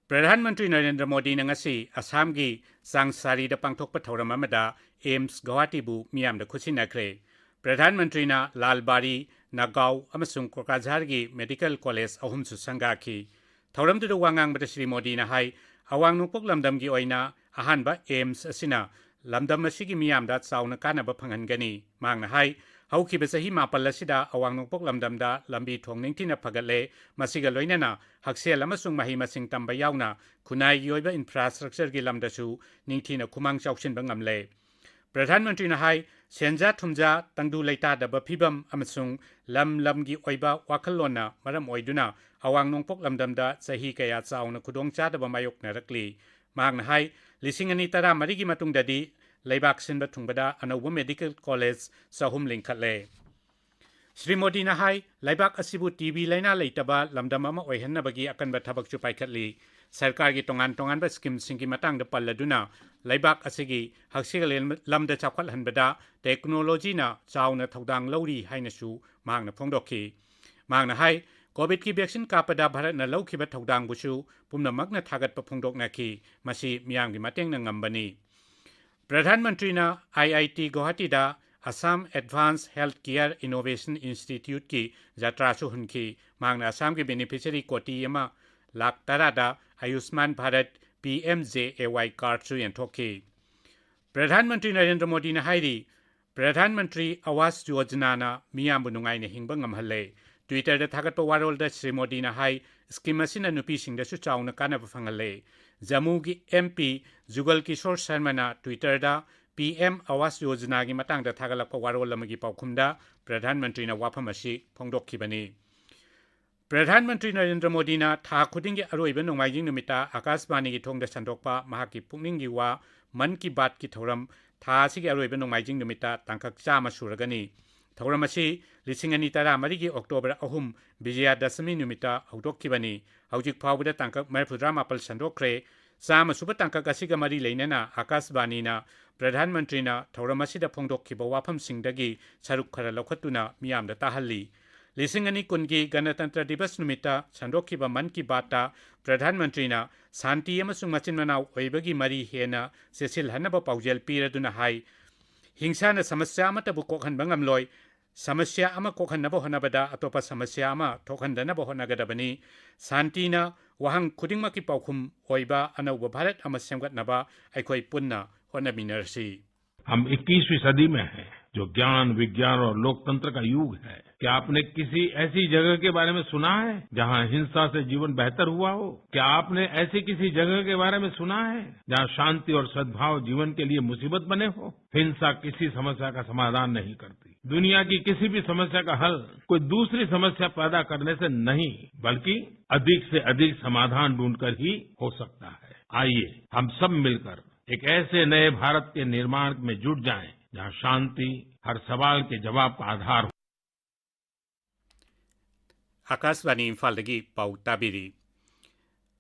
ꯄ꯭ꯔꯙꯥꯟ ꯃꯟꯇ꯭ꯔꯤ ꯅꯔꯦꯟꯗ꯭ꯔ ꯃꯣꯗꯤꯅ ꯉꯁꯤ ꯑꯁꯥꯝꯒꯤ ꯆꯥꯡꯁꯥꯔꯤꯗ ꯄꯥꯡꯊꯣꯛꯄ ꯊꯧꯔꯝ ꯑꯃꯗ ꯑꯦꯝꯁ ꯒꯧꯍꯥꯇꯤꯕꯨ ꯃꯤꯌꯥꯝꯗ ꯈꯨꯠꯁꯤꯟꯅꯈ꯭ꯔꯦ꯫ ꯄ꯭ꯔꯙꯥꯟ ꯃꯟꯇ꯭ꯔꯤꯅ ꯂꯥꯜꯕꯥꯔꯤ, ꯅꯥꯒꯥꯎ ꯑꯃꯁꯨꯡ ꯀꯣꯀ꯭ꯔꯥꯖꯥꯔꯒꯤ ꯃꯦꯗꯤꯀꯦꯜ ꯀꯣꯂꯦꯖ ꯑꯍꯨꯝꯁꯨ ꯁꯪꯒꯥꯈꯤ꯫ ꯊꯧꯔꯝꯗꯨꯗ ꯋꯥ ꯉꯥꯡꯕꯗ ꯁ꯭ꯔꯤ ꯃꯣꯗꯤꯅ ꯍꯥꯏ, ꯑꯋꯥꯡ ꯅꯣꯡꯄꯣꯛ ꯂꯝꯗꯝꯒꯤ ꯑꯣꯏꯅ ꯑꯍꯥꯟꯕ ꯑꯦꯝꯁ ꯑꯁꯤꯅ ꯂꯝꯗꯝ ꯑꯁꯤꯒꯤ ꯃꯤꯌꯥꯝꯗ ꯆꯥꯎꯅ ꯀꯥꯟꯅꯕ ꯐꯪꯍꯟꯒꯅꯤ꯫ ꯃꯍꯥꯛꯅ ꯍꯥꯏ, ꯍꯧꯈꯤꯕ ꯆꯍꯤ ꯃꯥꯄꯜ ꯑꯁꯤꯗ ꯑꯋꯥꯡ ꯅꯣꯡꯄꯣꯛ ꯂꯝꯗꯝꯗ ꯂꯝꯕꯤ ꯊꯣꯡ ꯅꯤꯡꯊꯤꯅ ꯐꯒꯠꯂꯦ꯫ ꯃꯁꯤꯒ ꯂꯣꯏꯅꯅ ꯍꯛꯁꯦꯜ ꯑꯃꯁꯨꯡ ꯃꯍꯩ ꯃꯁꯤꯡ ꯇꯝꯕ ꯌꯥꯎꯅ ꯈꯨꯟꯅꯥꯏꯒꯤ ꯑꯣꯏꯕ ꯏꯟꯐ꯭ꯔꯥꯁ꯭ꯇ꯭ꯔꯛꯆꯔꯒꯤ ꯂꯝꯗꯁꯨ ꯅꯤꯡꯊꯤꯅ ꯈꯨꯃꯥꯡ ꯆꯥꯎꯁꯤꯟꯕ ꯉꯝꯂꯦ꯫ ꯄ꯭ꯔꯙꯥꯟ ꯃꯟꯇ꯭ꯔꯤꯅ ꯍꯥꯏ, ꯁꯦꯟꯖꯥ ꯊꯨꯝꯖꯥ, ꯇꯪꯗꯨ ꯂꯩꯇꯥꯗꯕ ꯐꯤꯕꯝ ꯑꯃꯁꯨꯡ ꯂꯝ ꯂꯝꯒꯤ ꯑꯣꯏꯕ ꯋꯥꯈꯜꯂꯣꯟꯅ ꯃꯔꯝ ꯑꯣꯏꯗꯨꯅ ꯑꯋꯥꯡ ꯅꯣꯡꯄꯣꯛ ꯂꯝꯗꯝꯗ ꯆꯍꯤ ꯀꯌꯥ ꯆꯥꯎꯅ ꯈꯨꯗꯣꯡꯆꯥꯗꯕ ꯃꯥꯌꯣꯛꯅꯔꯛꯂꯤ꯫ ꯃꯍꯥꯛꯅ ꯍꯥꯏ, ꯂꯤꯁꯤꯡ ꯑꯅꯤ ꯇꯔꯥꯃꯔꯤꯒꯤ ꯃꯇꯨꯡꯗꯗꯤ ꯂꯩꯕꯥꯛ ꯁꯤꯟꯕ ꯊꯨꯡꯕꯗ ꯑꯅꯧꯕ ꯃꯦꯗꯤꯀꯦꯜ ꯀꯣꯂꯦꯖ ꯆꯍꯨꯝ ꯂꯤꯡꯈꯠꯂꯦ꯫ ꯁ꯭ꯔꯤ ꯃꯣꯗꯤꯅ ꯍꯥꯏ, ꯂꯩꯕꯥꯛ ꯑꯁꯤꯕꯨ ꯇꯤ ꯕꯤ ꯂꯥꯏꯅꯥ ꯂꯩꯇꯕ ꯂꯝꯗꯝ ꯑꯃ ꯑꯣꯏꯍꯟꯅꯕꯒꯤ ꯑꯀꯟꯕ ꯊꯕꯛꯁꯨ ꯄꯥꯏꯈꯠꯂꯤ꯫ ꯁꯔꯀꯥꯔꯒꯤ ꯇꯣꯉꯥꯟ ꯇꯣꯉꯥꯟꯕ ꯁ꯭ꯀꯤꯝꯁꯤꯡꯒꯤ ꯃꯇꯥꯡꯗ ꯄꯜꯂꯗꯨꯅ ꯂꯩꯕꯥꯛ ꯑꯁꯤꯒꯤ ꯍꯛꯁꯦꯜ ꯂꯝꯗ ꯆꯥꯎꯈꯠꯍꯟꯕꯗ ꯇꯦꯛꯅꯣꯂꯣꯖꯤꯅ ꯆꯥꯎꯅ ꯊꯧꯗꯥꯡ ꯂꯧꯔꯤ ꯍꯥꯏꯅꯁꯨ ꯃꯍꯥꯛꯅ ꯐꯣꯡꯗꯣꯛꯈꯤ꯫ ꯃꯍꯥꯛꯅ ꯍꯥꯏ, ꯀꯣꯚꯤꯗꯀꯤ ꯚꯦꯛꯁꯤꯟ ꯀꯥꯞꯄꯗ ꯚꯥꯔꯠꯅ ꯂꯧꯈꯤꯕ ꯊꯧꯗꯥꯡꯕꯨꯁꯨ ꯄꯨꯝꯅꯃꯛꯅ ꯊꯥꯒꯠꯄ ꯐꯣꯡꯗꯣꯛꯅꯈꯤ꯫ ꯃꯁꯤ ꯃꯤꯌꯥꯝꯒꯤ ꯃꯇꯦꯡꯅ ꯉꯝꯕꯅꯤ꯫ ꯄ꯭ꯔꯙꯥꯟ ꯃꯟꯇ꯭ꯔꯤꯅ ꯑꯥꯏ ꯑꯥꯏ ꯇꯤ ꯒꯧꯍꯥꯇꯤꯗ Assam Advanced Healthcare Innovation Instituteꯀꯤ ꯖꯇ꯭ꯔꯥꯁꯨ ꯍꯨꯟꯈꯤ꯫ ꯃꯍꯥꯛꯅ ꯑꯁꯥꯝꯒꯤ ꯕꯦꯅꯤꯐꯤꯁꯔꯤ ꯀꯣꯇꯤ ꯑꯃ ꯂꯥꯈ ꯇꯔꯥꯗ Ayushman Bharat, P M J A Y, ꯀꯥꯔꯗꯁꯨ ꯌꯦꯟꯊꯣꯛꯈꯤ꯫ ꯄ꯭ꯔꯙꯥꯟ ꯃꯟꯇ꯭ꯔꯤ ꯅꯔꯦꯟꯗ꯭ꯔ ꯃꯣꯗꯤꯅ ꯍꯥꯏꯔꯤ, ꯄ꯭ꯔꯙꯥꯟ ꯃꯟꯇ꯭ꯔꯤ ꯑꯋꯥꯁ ꯌꯣꯖꯅꯥꯅ ꯃꯤꯌꯥꯝꯕꯨ ꯅꯨꯡꯉꯥꯏꯅ ꯍꯤꯡꯕ ꯉꯝꯍꯜꯂꯦ꯫ Twitterꯗ ꯊꯥꯒꯠꯄ ꯋꯥꯔꯣꯜꯗ ꯁ꯭ꯔꯤ ꯃꯣꯗꯤꯅ ꯍꯥꯏ, ꯁ꯭ꯀꯤꯝ ꯑꯁꯤꯅ ꯅꯨꯄꯤꯁꯤꯡꯗꯁꯨ ꯆꯥꯎꯅ ꯀꯥꯟꯅꯕ ꯐꯪꯍꯜꯂꯦ꯫ ꯖꯝꯃꯨꯒꯤ M P ꯖꯨꯒꯜ Kishore ꯁꯔꯃꯅ Twitterꯗ P M ꯑꯋꯥꯁ ꯌꯣꯖꯅꯥꯒꯤ ꯃꯇꯥꯡꯗ ꯊꯥꯒꯠꯂꯛꯄ ꯋꯥꯔꯣꯜ ꯑꯃꯒꯤ ꯄꯥꯎꯈꯨꯝꯗ ꯄ꯭ꯔꯙꯥꯟ ꯃꯟꯇ꯭ꯔꯤꯅ ꯋꯥꯐꯝ ꯑꯁꯤ ꯐꯣꯡꯗꯣꯛꯈꯤꯕꯅꯤ꯫ ꯄ꯭ꯔꯙꯥꯟ ꯃꯟꯇ꯭ꯔꯤ ꯅꯔꯦꯟꯗ꯭ꯔ ꯃꯣꯗꯤꯅ ꯊꯥ ꯈꯨꯗꯤꯡꯒꯤ ꯑꯔꯣꯏꯕ ꯅꯣꯡꯃꯥꯏꯖꯤꯡ ꯅꯨꯃꯤꯠꯇ ꯑꯥꯀꯥꯁꯕꯥꯅꯤꯒꯤ ꯊꯣꯡꯗ ꯁꯟꯗꯣꯛꯄ ꯃꯍꯥꯛꯀꯤ ꯄꯨꯛꯅꯤꯡꯒꯤ ꯋꯥ ꯃꯟ ꯀꯤ ꯕꯥꯠꯀꯤ ꯊꯧꯔꯝ ꯊꯥ ꯑꯁꯤꯒꯤ ꯑꯔꯣꯏꯕ ꯅꯣꯡꯃꯥꯏꯖꯤꯡ ꯅꯨꯃꯤꯠꯇ ꯇꯥꯡꯀꯛ ꯆꯥꯝꯃ ꯁꯨꯔꯒꯅꯤ꯫ ꯊꯧꯔꯝ ꯑꯁꯤ ꯂꯤꯁꯤꯡ ꯑꯅꯤ ꯇꯔꯥꯃꯔꯤꯒꯤ ꯑꯣꯛꯇꯣꯕꯔ ꯑꯍꯨꯝ, ꯕꯤꯖꯌꯗꯁꯃꯤ ꯅꯨꯃꯤꯠꯇ ꯍꯧꯗꯣꯛꯈꯤꯕꯅꯤ꯫ ꯍꯧꯖꯤꯛ ꯐꯥꯎꯕꯗ ꯇꯥꯡꯀꯛ ꯃꯔꯤꯐꯨꯇꯔꯥ ꯃꯥꯄꯜ ꯁꯟꯗꯣꯛꯈ꯭ꯔꯦ꯫ ꯆꯥꯝꯃ ꯁꯨꯕ ꯇꯥꯡꯀꯛ ꯑꯁꯤꯒ ꯃꯔꯤ ꯂꯩꯅꯅ ꯑꯀꯥꯁꯕꯥꯅꯤꯅ ꯄ꯭ꯔꯙꯥꯟ ꯃꯟꯇ꯭ꯔꯤꯅ ꯊꯧꯔꯝ ꯑꯁꯤꯗ ꯐꯣꯡꯗꯣꯛꯈꯤꯕ ꯋꯥꯐꯝꯁꯤꯡꯗꯒꯤ ꯁꯔꯨꯛ ꯈꯔ ꯂꯧꯈꯠꯇꯨꯅ ꯃꯤꯌꯥꯝꯗ ꯇꯥꯍꯜꯂꯤ꯫ ꯂꯤꯁꯤꯡ ꯑꯅꯤ ꯀꯨꯟꯒꯤ ꯒꯅꯇꯟꯇ꯭ꯔ ꯗꯤꯕꯁ ꯅꯨꯃꯤꯠꯇ ꯁꯟꯗꯣꯛꯈꯤꯕ ꯃꯟ ꯀꯤ ꯕꯥꯠꯇ ꯄ꯭ꯔꯙꯥꯟ ꯃꯟꯇ꯭ꯔꯤꯅ ꯁꯥꯟꯇꯤ ꯑꯃꯁꯨꯡ ꯃꯆꯤꯟ ꯃꯅꯥꯎ ꯑꯣꯏꯕꯒꯤ ꯃꯔꯤ ꯍꯦꯟꯅ ꯆꯦꯠꯁꯤꯜꯍꯟꯅꯕ ꯄꯥꯎꯖꯦꯜ ꯄꯤꯔꯗꯨꯅ ꯍꯥꯏ, ꯍꯤꯡꯁꯥꯅ ꯁꯃꯁ꯭ꯌꯥ ꯑꯃꯠꯇꯕꯨ ꯀꯣꯛꯍꯟꯕ ꯉꯝꯂꯣꯏ꯫ ꯁꯃꯁ꯭ꯌꯥ ꯑꯃ ꯀꯣꯛꯍꯟꯅꯕ ꯍꯣꯠꯅꯕꯗ ꯑꯇꯣꯞꯄ ꯁꯃꯁ꯭ꯌꯥ ꯑꯃ ꯊꯣꯛꯍꯟꯗꯅꯕ ꯍꯣꯠꯅꯒꯗꯕꯅꯤ꯫ ꯁꯥꯟꯇꯤꯅ ꯋꯥꯍꯪ ꯈꯨꯗꯤꯡꯃꯛꯀꯤ ꯄꯥꯎꯈꯨꯝ ꯑꯣꯏꯕ ꯑꯅꯧꯕ ꯚꯥꯔꯠ ꯑꯃ ꯁꯦꯝꯒꯠꯅꯕ ꯑꯩꯈꯣꯏ ꯄꯨꯟꯅ ꯍꯣꯠꯅꯃꯤꯟꯅꯔꯁꯤ꯫ हम इक्कीसवीं सदी में हैं, जो ज्ञान, विज्ञान और लोकतंत्र का युग है। क्या आपने किसी ऐसी जगह के बारे में सुना है, जहां हिंसा से जीवन बेहतर हुआ हो? क्या आपने ऐसी किसी जगह के बारे में सुना है, जहां शांति और सद्भाव जीवन के लिए मुसीबत बने हो? हिंसा किसी समस्या का समाधान नहीं करती। दुनिया की किसी भी समस्या का हल कोई दूसरी समस्या पैदा करने से नहीं, बल्कि अधिक से अधिक समाधान ढूंढकर ही हो सकता है। आइए, हम सब मिलकर एक ऐसे नए भारत के निर्माण में जुट जाएं, जहां शांति हर सवाल के जवाब का आधार हो। ꯑꯥꯀꯥꯁꯕꯥꯅꯤ ꯏꯝꯐꯥꯜꯗꯒꯤ ꯄꯥꯎ ꯇꯥꯕꯤꯔꯤ꯫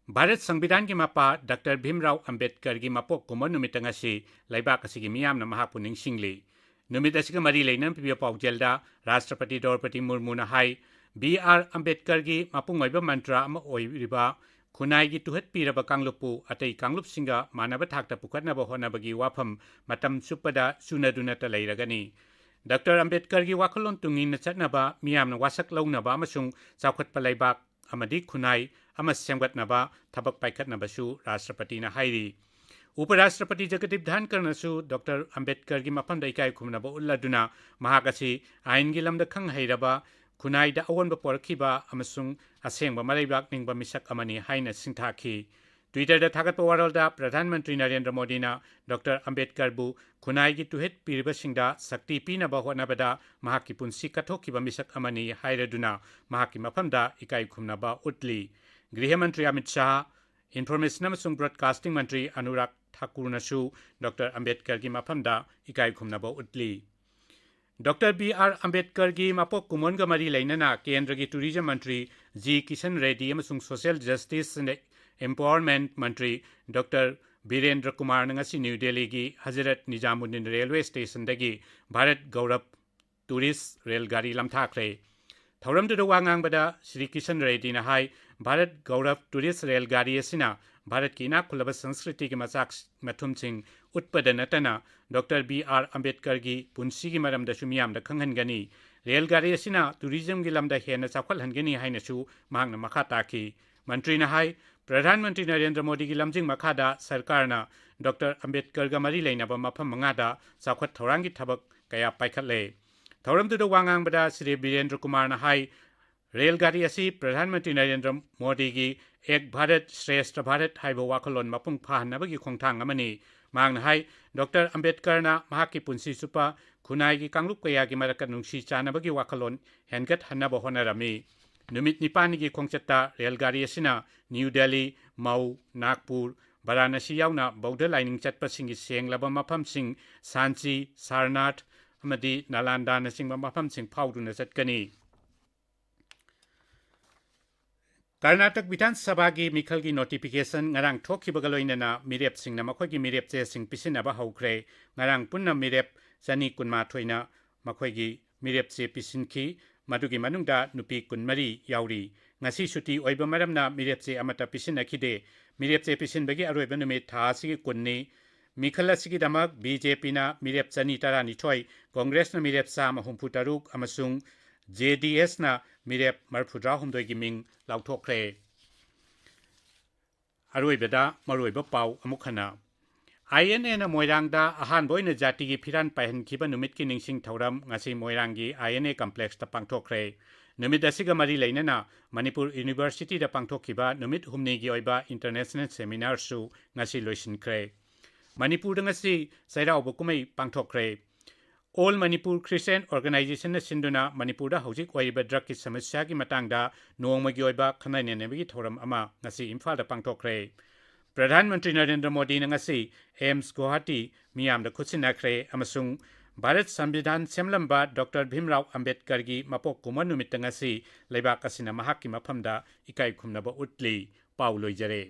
ꯚꯥꯔꯠ ꯁꯪꯕꯤꯙꯥꯟꯒꯤ ꯃꯄꯥ ꯗꯥꯛꯇꯔ ꯚꯤꯝꯔꯥꯎ ꯑꯝꯕꯦꯗꯀꯔꯒꯤ ꯃꯄꯣꯛ ꯀꯨꯝꯑꯣꯟ ꯅꯨꯃꯤꯠꯇ ꯉꯁꯤ ꯂꯩꯕꯥꯛ ꯑꯁꯤꯒꯤ ꯃꯤꯌꯥꯝꯅ ꯃꯍꯥꯛꯄꯨ ꯅꯤꯡꯁꯤꯡꯂꯤ꯫ ꯅꯨꯃꯤꯠ ꯑꯁꯤꯒ ꯃꯔꯤ ꯂꯩꯅꯅ ꯄꯤꯕ ꯄꯥꯎꯖꯦꯜꯗ ꯔꯥꯁꯇ꯭ꯔꯄꯇꯤ ꯗ꯭ꯔꯧꯄꯗꯤ ꯃꯨꯔꯃꯨꯅ ꯍꯥꯏ, ꯕꯤ ꯑꯥꯔ ꯑꯝꯕꯦꯗꯀꯔꯒꯤ ꯃꯄꯨꯡ ꯑꯣꯏꯕ ꯃꯟꯇ꯭ꯔ ꯑꯃ ꯑꯣꯏꯔꯤꯕ ꯈꯨꯟꯅꯥꯏꯒꯤ ꯇꯨꯍꯠꯄꯤꯔꯕ ꯀꯥꯡꯂꯨꯞꯄꯨ ꯑꯇꯩ ꯀꯥꯡꯂꯨꯞꯁꯤꯡꯒ ꯃꯥꯟꯅꯕ ꯊꯥꯛꯇ ꯄꯨꯈꯠꯅꯕ ꯍꯣꯠꯅꯕꯒꯤ ꯋꯥꯐꯝ ꯃꯇꯝ ꯆꯨꯞꯄꯗ ꯆꯨꯅꯗꯨꯅꯇ ꯂꯩꯔꯒꯅꯤ꯫ ꯗꯥꯛꯇꯔ ꯑꯝꯕꯦꯗꯀꯔꯒꯤ ꯋꯥꯈꯜꯂꯣꯟ ꯇꯨꯡ ꯏꯟꯅ ꯆꯠꯅꯕ, ꯃꯤꯌꯥꯝꯅ ꯋꯥꯁꯛ ꯂꯧꯅꯕ ꯑꯃꯁꯨꯡ ꯆꯥꯎꯈꯠꯄ ꯂꯩꯕꯥꯛ ꯑꯃꯗꯤ ꯈꯨꯟꯅꯥꯏ ꯑꯃ ꯁꯦꯝꯒꯠꯅꯕ ꯊꯕꯛ ꯄꯥꯏꯈꯠꯅꯕꯁꯨ ꯔꯥꯁꯇ꯭ꯔꯄꯇꯤꯅ ꯍꯥꯏꯔꯤ꯫ ꯎꯄꯔꯥꯁꯇ꯭ꯔꯄꯇꯤ ꯖꯒꯗꯤꯞ ꯙꯟꯀꯔꯅꯁꯨ ꯗꯥꯛꯇꯔ ꯑꯝꯕꯦꯗꯀꯔꯒꯤ ꯃꯐꯝꯗ ꯏꯀꯥꯏ ꯈꯨꯝꯅꯕ ꯎꯠꯂꯗꯨꯅ ꯃꯍꯥꯛ ꯑꯁꯤ ꯑꯥꯏꯟꯒꯤ ꯂꯝꯗ ꯈꯪ ꯍꯩꯔꯕ, ꯈꯨꯟꯅꯥꯏꯗ ꯑꯑꯣꯟꯕ ꯄꯨꯔꯛꯈꯤꯕ ꯑꯃꯁꯨꯡ ꯑꯁꯦꯡꯕ ꯃꯔꯩꯕꯥꯛ ꯅꯤꯡꯕ ꯃꯤꯁꯛ ꯑꯃꯅꯤ ꯍꯥꯏꯅ ꯁꯤꯡꯊꯥꯈꯤ꯫ Twitter-ꯗ ꯊꯥꯒꯠꯄ ꯋꯥꯔꯣꯜꯗ ꯄ꯭ꯔꯙꯥꯟ ꯃꯟꯇ꯭ꯔꯤ ꯅꯔꯦꯟꯗ꯭ꯔ ꯃꯣꯗꯤꯅ ꯗꯥꯛꯇꯔ ꯑꯝꯕꯦꯗꯀꯔꯕꯨ ꯈꯨꯟꯅꯥꯏꯒꯤ ꯇꯨꯍꯠꯄꯤꯔꯤꯕꯁꯤꯡꯗ ꯁꯛꯇꯤ ꯄꯤꯅꯕ ꯍꯣꯠꯅꯕꯗ ꯃꯍꯥꯛꯀꯤ ꯄꯨꯟꯁꯤ ꯀꯠꯊꯣꯛꯈꯤꯕ ꯃꯤꯁꯛ ꯑꯃꯅꯤ ꯍꯥꯏꯔꯗꯨꯅ ꯃꯍꯥꯛꯀꯤ ꯃꯐꯝꯗ ꯏꯀꯥꯏ ꯈꯨꯝꯅꯕ ꯎꯠꯂꯤ꯫ ꯒ꯭ꯔꯤꯍ ꯃꯟꯇ꯭ꯔꯤ ꯑꯃꯤꯠ ꯁꯥꯍ, ꯏꯟꯐꯣꯔꯃꯦꯁꯟ ꯑꯃꯁꯨꯡ ꯕ꯭ꯔꯣꯗꯀꯥꯁꯇꯤꯡ ꯃꯟꯇ꯭ꯔꯤ ꯑꯅꯨꯔꯥꯒ ꯊꯥꯀꯨꯔꯅꯁꯨ ꯗꯥꯛꯇꯔ ꯑꯝꯕꯦꯗꯀꯔꯒꯤ ꯃꯐꯝꯗ ꯏꯀꯥꯏ ꯈꯨꯝꯅꯕ ꯎꯠꯂꯤ꯫ ꯗꯥꯛꯇꯔ ꯕꯤ ꯑꯥꯔ ꯑꯝꯕꯦꯗꯀꯔꯒꯤ ꯃꯄꯣꯛ ꯀꯨꯝꯑꯣꯟꯒ ꯃꯔꯤ ꯂꯩꯅꯅ ꯀꯦꯟꯗ꯭ꯔꯒꯤ ꯇꯨꯔꯤꯖꯝ ꯃꯟꯇ꯭ꯔꯤ ꯖꯤ ꯀꯤꯁꯟ ꯔꯦꯗꯤ ꯑꯃꯁꯨꯡ social justice and Empowerment Mantri doctor Birendra ꯀꯨꯃꯥꯔꯅ ꯉꯁꯤ ꯅ꯭ꯌꯨ ꯗꯦꯜꯂꯤꯒꯤ Hazrat ꯅꯤꯖꯥꯃꯨꯗꯗꯤꯟ railway ꯁ꯭ꯇꯦꯁꯟꯗꯒꯤ Bharat ꯒꯧꯔꯕ tourist rail ꯒꯥꯔꯤ ꯂꯝꯊꯥꯈ꯭ꯔꯦ꯫ ꯊꯧꯔꯝꯗꯨꯗ ꯋꯥ ꯉꯥꯡꯕꯗ ꯁ꯭ꯔꯤ ꯀꯤꯁꯟ ꯔꯦꯗꯤꯅ ꯍꯥꯏ, ꯚꯥꯔꯠ ꯒꯧꯔꯕ ꯇꯨꯔꯤꯁ ꯔꯦꯜ ꯒꯥꯔꯤ ꯑꯁꯤꯅ ꯚꯥꯔꯠꯀꯤ ꯏꯅꯥꯛ ꯈꯨꯜꯂꯕ ꯁꯪꯁꯀ꯭ꯔꯤꯇꯤꯒꯤ ꯃꯆꯥꯛ ꯃꯊꯨꯝꯁꯤꯡ ꯎꯠꯄꯗ ꯅꯠꯇꯅ ꯗꯣꯛꯇꯔ ꯕꯤ ꯑꯥꯔ ꯑꯝꯕꯦꯗꯀꯔꯒꯤ ꯄꯨꯟꯁꯤꯒꯤ ꯃꯔꯝꯗꯁꯨ ꯃꯤꯌꯥꯝꯗ ꯈꯪꯍꯟꯒꯅꯤ꯫ ꯔꯦꯜ ꯒꯥꯔꯤ ꯑꯁꯤꯅ ꯇꯨꯔꯤꯖꯝꯒꯤ ꯂꯝꯗ ꯍꯦꯟꯅ ꯆꯥꯎꯈꯠꯍꯟꯒꯅꯤ ꯍꯥꯏꯅꯁꯨ ꯃꯍꯥꯛꯅ ꯃꯈꯥ ꯇꯥꯈꯤ꯫ ꯃꯟꯇ꯭ꯔꯤꯅ ꯍꯥꯏ, ꯄ꯭ꯔꯙꯥꯟ ꯃꯟꯇ꯭ꯔꯤ ꯅꯔꯦꯟꯗ꯭ꯔ ꯃꯣꯗꯤꯒꯤ ꯂꯝꯖꯤꯡ ꯃꯈꯥꯗ ꯁꯔꯀꯥꯔꯅ ꯗꯣꯛꯇꯔ ꯑꯝꯕꯦꯗꯀꯔꯒ ꯃꯔꯤ ꯂꯩꯅꯕ ꯃꯐꯝ ꯃꯉꯥꯗ ꯆꯥꯎꯈꯠ ꯊꯧꯔꯥꯡꯒꯤ ꯊꯕꯛ ꯀꯌꯥ ꯄꯥꯏꯈꯠꯂꯦ꯫ ꯊꯧꯔꯝꯗꯨꯗ ꯋꯥ ꯉꯥꯡꯕꯗ ꯁ꯭ꯔꯤ ꯕꯤꯔꯦꯟꯗ꯭ꯔ ꯀꯨꯃꯥꯔꯅ ꯍꯥꯏ, ꯔꯦꯜ ꯒꯥꯔꯤ ꯑꯁꯤ ꯄ꯭ꯔꯙꯥꯟ ꯃꯟꯇ꯭ꯔꯤ ꯅꯔꯦꯟꯗ꯭ꯔ ꯃꯣꯗꯤꯒꯤ ꯑꯦꯛ ꯚꯥꯔꯠ ꯁ꯭ꯔꯦꯁꯊ ꯚꯥꯔꯠ ꯍꯥꯏꯕ ꯋꯥꯈꯜꯂꯣꯟ ꯃꯄꯨꯡ ꯐꯥꯍꯟꯅꯕꯒꯤ ꯈꯣꯡꯊꯥꯡ ꯑꯃꯅꯤ꯫ ꯃꯍꯥꯛꯅ ꯍꯥꯏ, ꯗꯣꯛꯇꯔ ꯑꯝꯕꯦꯗꯀꯔꯅ ꯃꯍꯥꯛꯀꯤ ꯄꯨꯟꯁꯤ ꯆꯨꯞꯄ ꯈꯨꯟꯅꯥꯏꯒꯤ ꯀꯥꯡꯂꯨꯞ ꯀꯌꯥꯒꯤ ꯃꯔꯛꯇ ꯅꯨꯡꯁꯤ ꯆꯥꯟꯅꯕꯒꯤ ꯋꯥꯈꯜꯂꯣꯟ ꯍꯦꯟꯒꯠꯍꯟꯅꯕ ꯍꯣꯠꯅꯔꯝꯃꯤ꯫ ꯅꯨꯃꯤꯠ ꯅꯤꯄꯥꯟꯅꯤꯒꯤ ꯈꯣꯡꯆꯠꯇ ꯔꯦꯜ ꯒꯥꯔꯤ ꯑꯁꯤꯅ ꯅ꯭ꯌꯨ ꯗꯦꯜꯂꯤ, ꯃꯧ, ꯅꯥꯒꯄꯨꯔ, ꯚꯥꯔꯥꯅꯥꯁꯤ ꯌꯥꯎꯅ ꯕꯧꯗ ꯂꯥꯏꯅꯤꯡ ꯆꯠꯄꯁꯤꯡꯒꯤ ꯁꯦꯡꯂꯕ ꯃꯐꯝꯁꯤꯡ ꯁꯥꯟꯆꯤ, ꯁꯥꯔꯅꯥꯊ ꯑꯃꯗꯤ ꯅꯥꯂꯥꯟꯗꯥꯅꯆꯤꯡꯕ ꯃꯐꯝꯁꯤꯡ ꯐꯥꯎꯗꯨꯅ ꯆꯠꯀꯅꯤ꯫ ꯀꯔꯅꯥꯇꯛ ꯕꯤꯙꯥꯟ ꯁꯚꯥꯒꯤ ꯃꯤꯈꯜꯒꯤ ꯅꯣꯇꯤꯐꯤꯀꯦꯁꯟ ꯉꯔꯥꯡ ꯊꯣꯛꯈꯤꯕꯒ ꯂꯣꯏꯅꯅ ꯃꯤꯔꯦꯞꯁꯤꯡꯅ ꯃꯈꯣꯏꯒꯤ ꯃꯤꯔꯦꯞ ꯆꯦꯁꯤꯡ ꯄꯤꯁꯤꯟꯅꯕ ꯍꯧꯈ꯭ꯔꯦ꯫ ꯉꯔꯥꯡ ꯄꯨꯟꯅ ꯃꯤꯔꯦꯞ ꯆꯅꯤ ꯀꯨꯟꯃꯥꯊꯣꯏꯅ ꯃꯈꯣꯏꯒꯤ ꯃꯤꯔꯦꯞ ꯆꯦ ꯄꯤꯁꯤꯟꯈꯤ꯫ ꯃꯗꯨꯒꯤ ꯃꯅꯨꯡꯗ ꯅꯨꯄꯤ ꯀꯨꯟꯃꯔꯤ ꯌꯥꯎꯔꯤ꯫ ꯉꯁꯤ ꯁꯨꯇꯤ ꯑꯣꯏꯕ ꯃꯔꯝꯅ ꯃꯤꯔꯦꯞ ꯆꯦ ꯑꯃꯠꯇ ꯄꯤꯁꯤꯟꯅꯈꯤꯗꯦ꯫ ꯃꯤꯔꯦꯞ ꯆꯦ ꯄꯤꯁꯤꯟꯕꯒꯤ ꯑꯔꯣꯏꯕ ꯅꯨꯃꯤꯠ ꯊꯥ ꯑꯁꯤꯒꯤ ꯀꯨꯟꯅꯤ꯫ ꯃꯤꯈꯜ ꯑꯁꯤꯒꯤꯗꯃꯛ ꯕꯤ ꯖꯦ ꯄꯤꯅ ꯃꯤꯔꯦꯞ ꯆꯅꯤ ꯇꯔꯥꯅꯤꯊꯣꯏ, ꯀꯣꯡꯒ꯭ꯔꯦꯁꯅ ꯃꯤꯔꯦꯞ ꯆꯥꯝꯃ ꯍꯨꯝꯐꯨ ꯇꯔꯨꯛ ꯑꯃꯁꯨꯡ ꯖꯦ ꯗꯤ ꯑꯦꯁꯅ ꯃꯤꯔꯦꯞ ꯃꯔꯤꯐꯨꯇꯔꯥꯍꯨꯝꯗꯣꯏꯒꯤ ꯃꯤꯡ ꯂꯥꯎꯊꯣꯛꯈ꯭ꯔꯦ꯫ ꯑꯔꯣꯏꯕꯗ ꯃꯔꯨꯑꯣꯏꯕ ꯄꯥꯎ ꯑꯃꯨꯛ ꯍꯟꯅ꯫ ꯑꯥꯏ ꯑꯦꯟ ꯑꯦꯅ ꯃꯣꯏꯔꯥꯡꯗ ꯑꯍꯥꯟꯕ ꯑꯣꯏꯅ ꯖꯥꯇꯤꯒꯤ ꯐꯤꯔꯥꯟ ꯄꯥꯏꯍꯟꯈꯤꯕ ꯅꯨꯃꯤꯠꯀꯤ ꯅꯤꯡꯁꯤꯡ ꯊꯧꯔꯝ ꯉꯁꯤ ꯃꯣꯏꯔꯥꯡꯒꯤ ꯑꯥꯏ ꯑꯦꯟ ꯑꯦ ꯀꯝꯄ꯭ꯂꯦꯛꯁꯇ ꯄꯥꯡꯊꯣꯛꯈ꯭ꯔꯦ꯫ ꯅꯨꯃꯤꯠ ꯑꯁꯤꯒ ꯃꯔꯤ ꯂꯩꯅꯅ ꯃꯅꯤꯄꯨꯔ ꯌꯨꯅꯤꯚꯔꯁꯤꯇꯤꯗ ꯄꯥꯡꯊꯣꯛꯈꯤꯕ ꯅꯨꯃꯤꯠ ꯍꯨꯝꯅꯤꯒꯤ ꯑꯣꯏꯕ ꯏꯟꯇꯔꯅꯦꯁꯅꯦꯜ ꯁꯦꯃꯤꯅꯥꯔꯁꯨ ꯉꯁꯤ ꯂꯣꯏꯁꯤꯟꯈ꯭ꯔꯦ꯫ ꯃꯅꯤꯄꯨꯔꯗ ꯉꯁꯤ ꯆꯩꯔꯥꯎꯕ ꯀꯨꯝꯍꯩ ꯄꯥꯡꯊꯣꯛꯈ꯭ꯔꯦ꯫ ꯑꯣꯜ ꯃꯅꯤꯄꯨꯔ ꯈ꯭ꯔꯤꯁꯇꯤꯌꯥꯟ ꯑꯣꯔꯒꯅꯥꯏꯖꯦꯁꯟꯅ ꯁꯤꯟꯗꯨꯅ ꯃꯅꯤꯄꯨꯔꯗ ꯍꯧꯖꯤꯛ ꯑꯣꯏꯔꯤꯕ ꯗ꯭ꯔꯒꯀꯤ ꯁꯃꯁ꯭ꯌꯥꯒꯤ ꯃꯇꯥꯡꯗ ꯅꯣꯡꯃꯒꯤ ꯑꯣꯏꯕ ꯈꯟꯅ ꯅꯩꯅꯕꯒꯤ ꯊꯧꯔꯝ ꯑꯃ ꯉꯁꯤ ꯏꯝꯐꯥꯜꯗ ꯄꯥꯡꯊꯣꯛꯈ꯭ꯔꯦ꯫ ꯄ꯭ꯔꯙꯥꯟ ꯃꯟꯇ꯭ꯔꯤ ꯅꯔꯦꯟꯗ꯭ꯔ ꯃꯣꯗꯤꯅ ꯉꯁꯤ ꯑꯦꯝꯁ ꯒꯨꯋꯥꯍꯥꯇꯤ ꯃꯤꯌꯥꯝꯗ ꯈꯨꯠꯁꯤꯟꯅꯈ꯭ꯔꯦ ꯑꯃꯁꯨꯡ ꯚꯥꯔꯠ ꯁꯪꯕꯤꯙꯥꯟ ꯁꯦꯝꯂꯝꯕ ꯗꯣꯛꯇꯔ ꯚꯤꯝꯔꯥꯎ ꯑꯝꯕꯦꯗꯀꯔꯒꯤ ꯃꯄꯣꯛ ꯀꯨꯝꯑꯣꯟ ꯅꯨꯃꯤꯠꯇ ꯉꯁꯤ ꯂꯩꯕꯥꯛ ꯑꯁꯤꯅ ꯃꯍꯥꯛꯀꯤ ꯃꯐꯝꯗ ꯏꯀꯥꯏ ꯈꯨꯝꯅꯕ ꯎꯠꯂꯤ꯫ ꯄꯥꯎ ꯂꯣꯏꯖꯔꯦ꯫